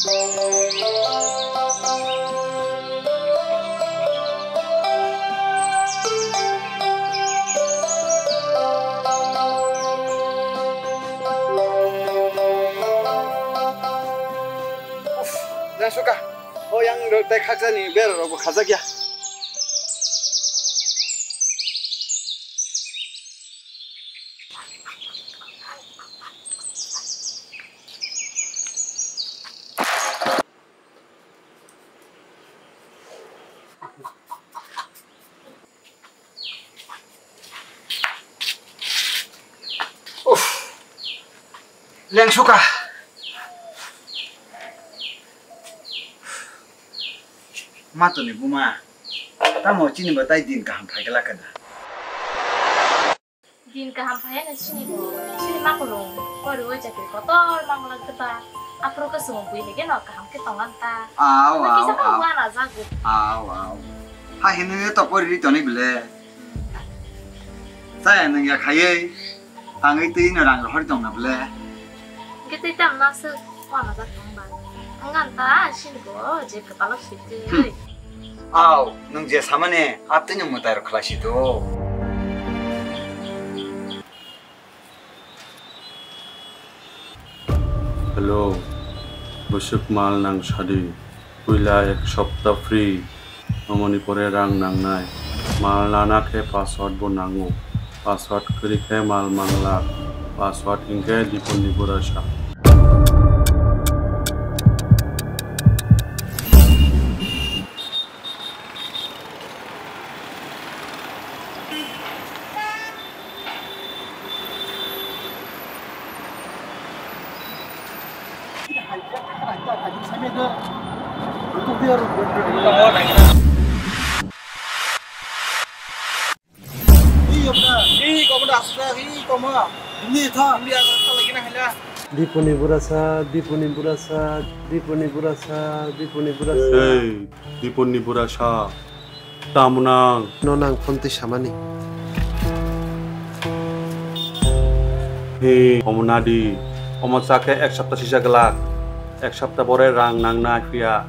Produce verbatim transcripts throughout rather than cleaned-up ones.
Uff, jasuka. O yang rok tei khaksa ni bera rok bo khajak ya. Uff. Lengsuka. Matoni buma. Tamo chini batai din kaham phaikala kada. Din kaham phaiya na chini bo. Chini makulung. Kori o chakri kotor manglak keba. Aphuru kasung bui hege no kaham khe tongan ta. Aw, aw, aw. Wana jago. Aw, aw. Ha hinwi to kori ri toni bile. Chaya nung ya khayui, tangwi twi no rang rohor tong na bwle. Hwnkhe twi tam no aswk wana jak tong ba. Wngkha ta sini bo je kwpalo sitwi. Hmm. Aw, nung je samani, a twi no mwtai rok khlai si do. Hello, bwswk mal nang sadi? Puila ek sapta free, omoni pore rang nangnai. Mal nana khe password bo nango. Password kwrwi khe mal mangla. Password hinkhe Dipon ni bura sa. Diponi burasa, Diponi burasa, Diponi burasa, Diponi burasa. Ei, Diponi burasa. Tamo nang? No nang phone twi samani. He, omo nadi. Omo cha khe ek sapta sisa glak. Ek sapta bore rang nang na phiya.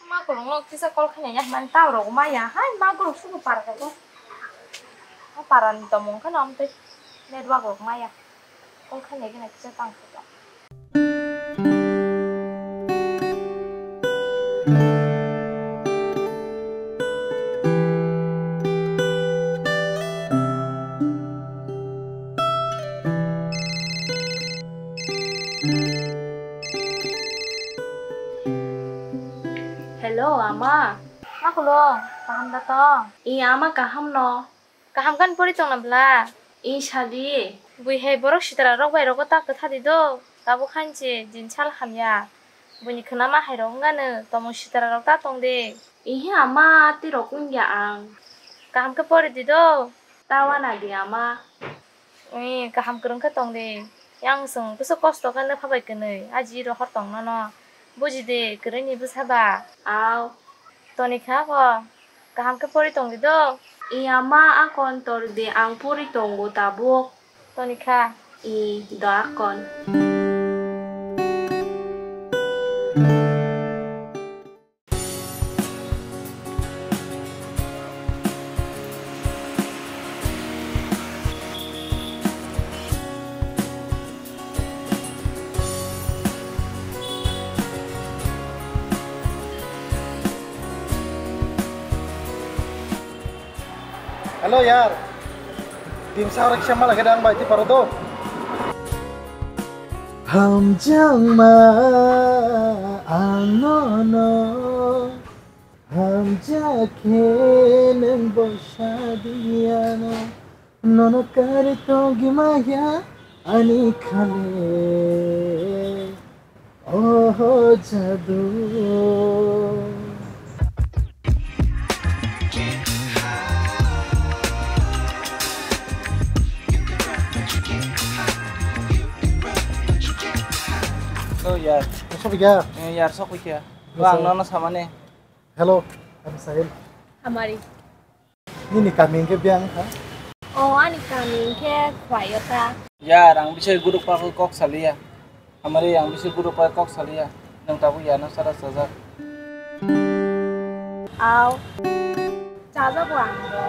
Ma kolong lok kisa kol khanya yak man tao rok maya. Hai ma guruk suku para ka ko. Ma para ni tomong khana om tei network rok maya. Kol khanya gina kisa tang khuta. Hello, ama. Ma kulo, kaham da tong? I, ama, kaham no. Kaham khan pori tongna bla? I sadi. Bui hai borok sitra rok bai rogo ta kwtha di do. Tabuk khan se din sal hamya. Buini khwnama hai rok wngano tomung sitra rok ta tong de. Ihi ama twi rok wngya ang. Kaham khe pori di do. Ta wana di ama. Ui, kaham kwrwng khe tong de. Yang chwng bwswk kosto khe nwpha bai kwnwi. Aji rohor tong nono. Buji de kwrwini bwsa ba. Au. Toni kha ko. Kaham khe pori tong di do. I ama, akon tor di, ang pori tongo tabuk. Toni kha. I do akon. Hello yar, dimsa oro kisa mala khe dang bai twi paro do. Hamjakma ang nono, hamjak khe nwng bwsa di ano. Nono karwi tongwi maya ani khale, oho jadu. Oh yar. Sokya? Eh, yar, sokya. Bang, nono samani. Hello, I'm Sahil. Amari. Nini kami hingke biyang ha? O ani kami khe khwlai o ta. Yar, ang bisai guruk pa kok saliya. Hamari, ang bisai guruk pa kok saliya. Nwng tabuk ya no sara sajak. Au. Chajago ang bo.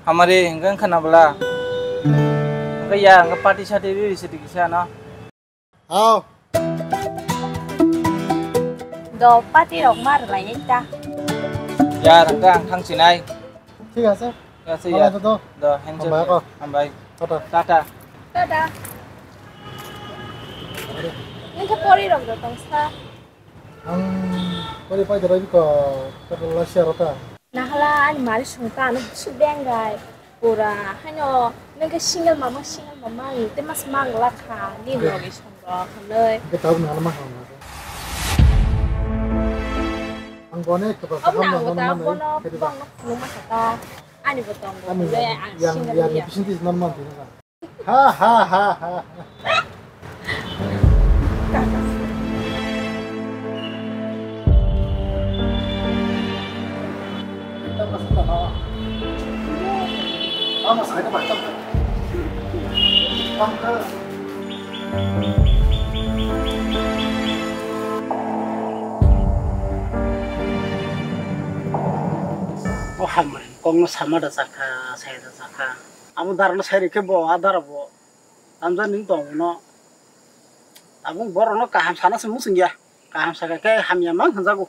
Hamari, hingke wngkha na bwla? Hingke ya, hingke party sati riri siti kisa no. Hao. Do party rok ma rwlai ta. Ya, hingke ang thang sinai. Thik ase. Ya, se ya. Bhalo to. Do, handshake. Hambai ko. Hambai. Tata. Tata. Tata. Nang khe pori rok do tong sa. Ang pori pai dara biko, tata la siya rota. Nahala ani mari sungta ano bisu bengai. Pura hano nang khe single mama, single mama, ang te mas mang la kha, ni logi song rok hanoi. Ke tahu nang ma hang. Ang gone ke ba. Ang nang ta bono, bono, bono ma kha ta. Ani bo tongo. Ani le, yang, yang ni bising tis normal tini kan. Ha, ha, ha, ha. O hamari kongno sama da chakha, saya da chakha. Amo darano sai rikhe bo, a dara bo. Tamjani wng tongo no. Tabuk borokno kaham sana se muchung ya. Kaham saka khe hamya mang hwnjago.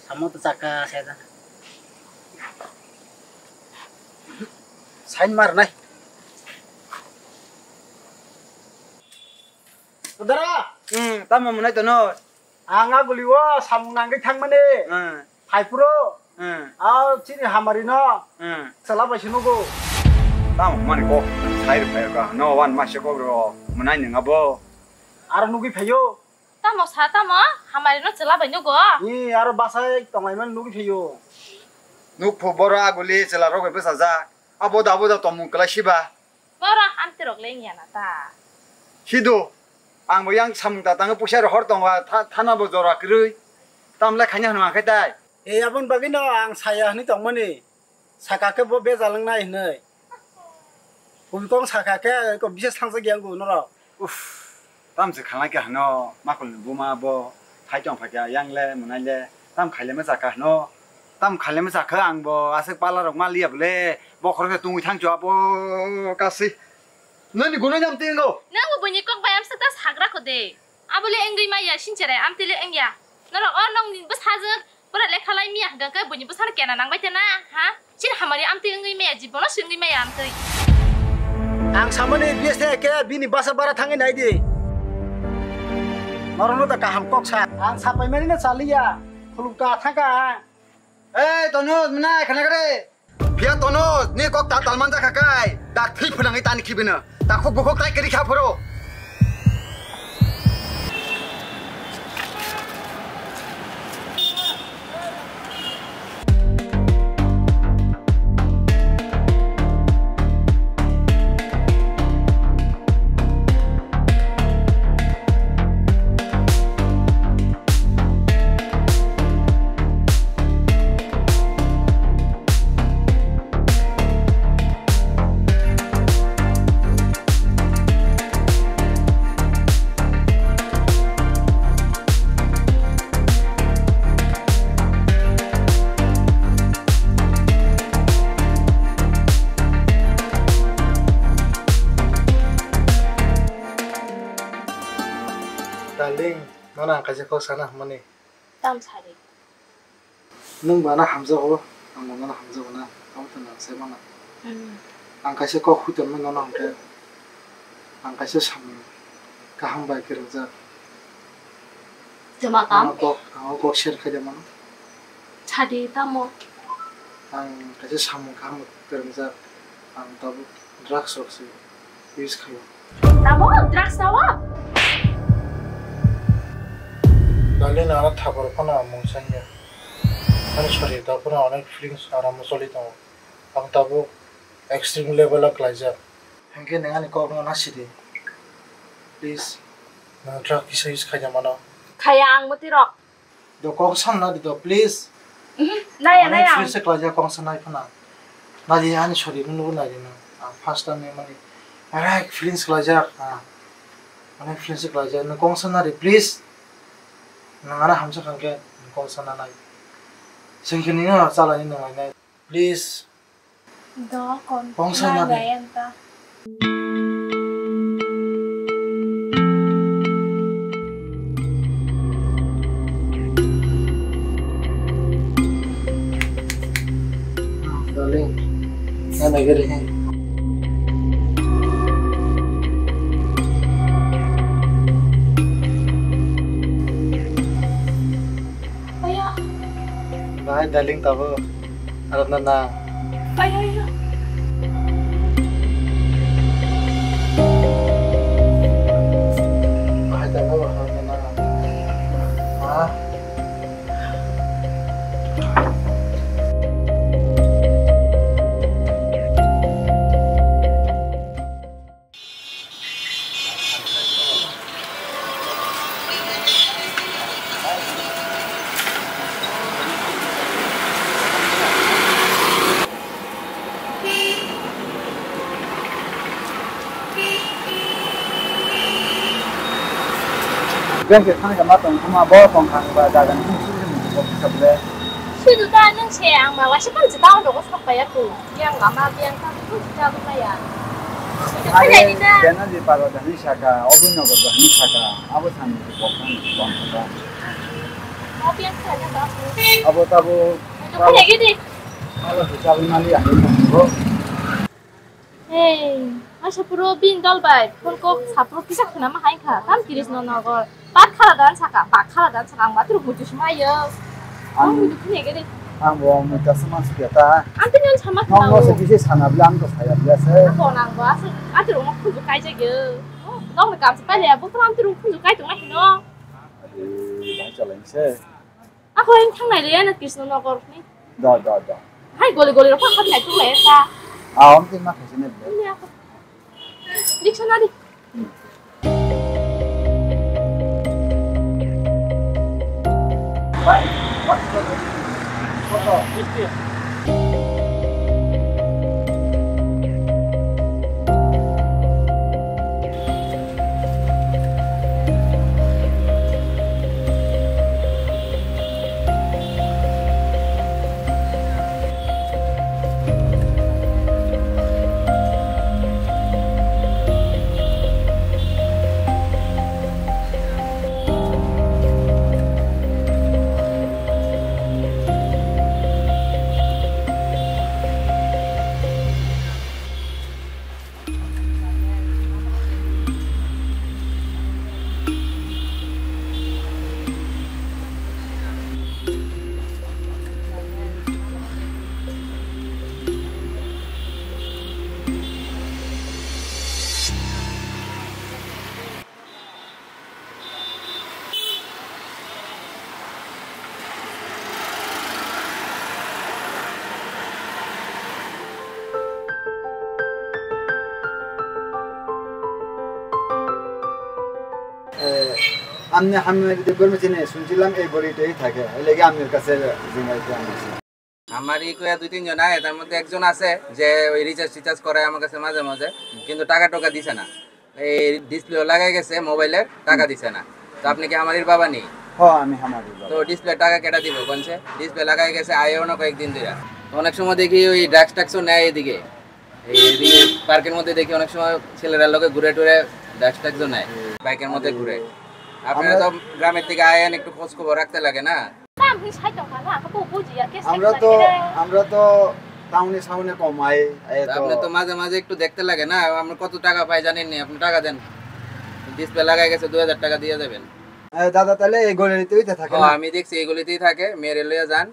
Samo to chaka se da. Sain mar nai. Dara. Hmm, tamo mwnai tono. Ang a guli o samung nangwi thangmani. Hmm. Phai phuru. Hmm. A chini hamari no. Hmm. Chwla bai se nugo. Tamo mani kok sai rw phai ka. No wan ma se kok ro. Mwnai nung abo. Aro nugwi phaio. Tamo sa tamo hamari no chwla bai nugo. Ni aro basai tonglai man nugwi phaio. Nuk phu boro a guli chwla rok bai bwsajak. Abo da abo da tongmung kwlai siba. Borok amtwi rok le wngya na ta? Hido, ang bo yang samung ta tangwi puisa rohor tongo, tha-, thana bo jora kwrwi. Tamle khaina hwnwi mangkhe tai. E, aboni bagwi no ang saya hwnwi tongmani. Saka khe bo bejal wngnai hwnwi. Kubui kok saka khe ko bises thangjak yang go norok. Uff, tam se khalai kha hano, makulni buma bo, thai tong phaikha, yang le, mwnai le, tam khaile ma chakha hano, tam khaile ma chakha ang bo, aswk pala rok ma liya bole, bokhorok se tungwi thang chwa bo, kasi. Nini gunai nam tingo. Nang bo buini kok bai amsa ta sagra kho de. Abo le wngwi ma ya, sinchera amtwi le wngya. Norok o nokni bwsajwk, Pura lekha lai miya hwnkha khe buini bwsano kena nangbai tana, ha? Chini hamari amtwi wngwi maya, jibono se wngwi maya amtwi. Ang samani biya se khe bini basa bara thangwi nai di. Norokno da kaham kok sa. Ang sapai mani no chaliya. Khulum ka thangka ang. Ei, Tonu, mwnai khana kare. Phiya Tonu, ni kok ta talman jakha kai, dak thwi phwnangwi tani khibino. Takhuk bukhuk tai kiri kha phuru. Darling, nono ang kaisa kok sana hwnmani. Tam sadi. Nwng bo ano hamjago, ang bo nono hamjago na, abo to nang sai mano. Hmm. Ang kaisa kok hwi tongmani nono hwnkhe, ang kaisa samung kaham bai kwrwngjak. Joma kam? Ang o kok, ang o kok share khaida mano. Sadi tamo? Ang kaisa samung kaham bai kwrwngjak, ang tabuk drugs rok se use khaio. Tamo drugs sao? Darling, ano thapar phano ang mung sanya. Ani sorry, taphano onek feelings aramo choli tongo. Ang tabuk extreme level o klaijak. Hinkhe nwng ani kokno nasidi. Please. Nwng drug kisa use khaida mano. Khaya ang mwtwi rok. Do kok sanna di do, please. Mhm, naya, naya. Feelings se klaijak kok sanai phano. Nadi ani sorry, nung nugo nadi nung. Ang first time ni mani, onek feelings khlaijak, ah. Onek feelings khlaijak, nung kongsa nadi, please. Nung ano hamsa khan khe, nung kongsa nanai. Sengkhe nini no chalani nung lainai. Please. Do kon. Kongsa nadi. Nang gaya ta. Darling, nana gari hai. Aya. Bye, darling, tabo. Arap na na. Aya, aya. Bye, tabo, arap na na. Ah. Bengke thangkhe ma tong thangma bo tong thangba jaga ni suri suri ni kok kisa ble. Sui du ta nung se ang ba waisa pang jita o dogo sok pai ya ku. Yang lama yang ta tu jita bu ya. Are bena di paro da ni saka, obi nogo da ni saka, abo san ni kok thang tong thangba. Obi yang sa ya ba. Abo tabo. Kaya gidi. Abo si sabi mali ya. Hey, masa puro bin dol bai, phone kok sapro kisa khna ma hai kha, tam tiris no nogor. Bat khala dan saka, bat khala dan saka, ang bathroom mutu sima yo. Ang mutu khne gede. Ang bo mutu sama sukya ta. Ang tini on sama khna. Nong no se kisi sana bla ang to saya bla se. Ang bo nang bo asuk, ang tiro mo khuju kai jage. Nong ni kam se pale, bo to ang tiro khuju kai tong ma hino. Adi, bai chalai se. Ako yang thang nai le na Krishna Nagar ni. Da, da, da. Hai goli goli rok khat nai tu le ta. Ah, om tin ma khaisi ne. Ini aku. Diksa nadi. Eh, amni hamya de gormi chini sunchilam ei bori tei thake, lege amni kase jingai khe amni. আমার ইকো দুই তিনজন আয়, তার মধ্যে একজন আছে যে ওই রিচার্জ টিচার্জ করায় আমার কাছে মাঝে মাঝে, কিন্তু টাকা টোকা দিছে না। এই ডিসপ্লে লাগাই গেছে মোবাইলের, টাকা দিছে না। তো আপনি কি হামারির বাবা নি? হ্যাঁ, আমি হামারির বাবা। তো ডিসপ্লে টাকা কেটা দিব কোনছে? ডিসপ্লে লাগাই গেছে, আয়ও না কয়েকদিন ধরে। অনেক সময় দেখি ওই ড্রাগস ট্রাগসও নেয় এদিকে। এই এদিকে পার্কের মধ্যে দেখি অনেক সময় ছেলেরা লোকে ঘুরে টুরে ড্রাগস ট্রাগসও নেয়, বাইকের মধ্যে ঘুরে। আপনারা তো গ্রামের থেকে আয়েন, একটু খোঁজ খবর রাখতে লাগে না? Tam hwnwi sai tong kha na, khe bo bujiya khe sai আমরা তো, khe. আমরা তো টাউনে সাউনে কম আই, এই তো। আপনি তো মাঝে মাঝে একটু দেখতে লাগে না, আমরা কত টাকা পাই জানেন নি, আপনি টাকা দেন। ডিসপ্লে লাগাই গেছে, দুই হাজার টাকা দিয়ে যাবেন। এ, দাদা, তাহলে এই গলিতেই তো থাকে ও, না? আমি দেখছি এই গলিতেই থাকে, মেয়েরে লইয়া যান,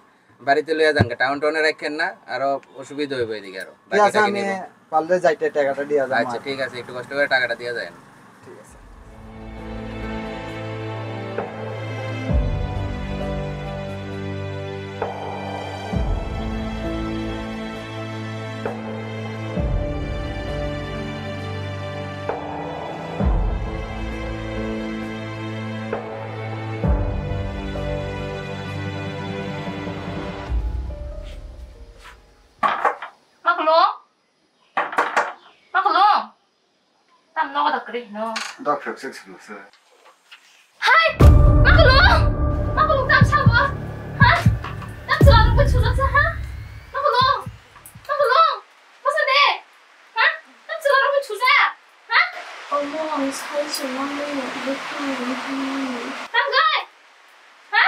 বাড়িতে লইয়া যান, টাউন টাউনে রাখেন না, আরো অসুবিধা হইব এদিকে আরো। ঠিক বাকি আছে, টাকা আমি নিব। পারলে যাইতে টাকাটা দিয়ে যাবো আচ্ছা, আর। ঠিক আছে, একটু কষ্ট করে টাকাটা দিয়ে যান। ঠিক আছে। Kwrwi hino. Dok phek sik sik se. Hai! Makulung! Makulung tam sabo! Ha? Tam sabo rok bai sujak sa ha? Makulung! Makulung! Masa de? Ha? Tam sabo rok bai sujak? Ha? Omo ang sai se mangmani bukhang bukhang. Tam gai? Ha?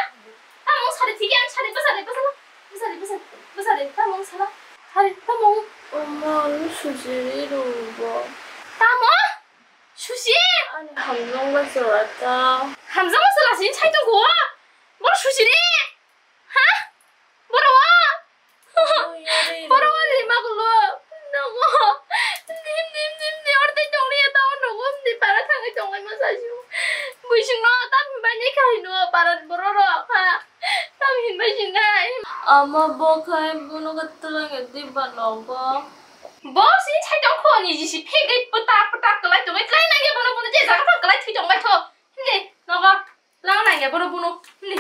Tamo sari thik ang sari bwsari bwsari bwsari bwsari bwsari tamo sala sari tamo. Omo ang sujiri rubo. Tamo? Susi? Ani hamjong ba chwla ta. Hamjong ba chwla sini chai tongo. Boro susi ni? Ha? Boro wa? Boro wa ni magulo. Nogo. Dim dim dim dim orte tongni ya tao nogo. Di para thangai tongai ma sasu. Buising no tam bai ni khai no para boro ro. Ha? Tam hin bai sing khai. Ama bo khai bono gatlang ya di ba nogo. Bo si chai tong kho ni jisi phegai pata pata kalai tongai kalai nang ya bono bono je jaga pha kalai thui tong bai tho. Ni nogo lang nang ya bono bono ni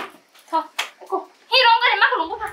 tho ko hi rong gari mak lung bupha.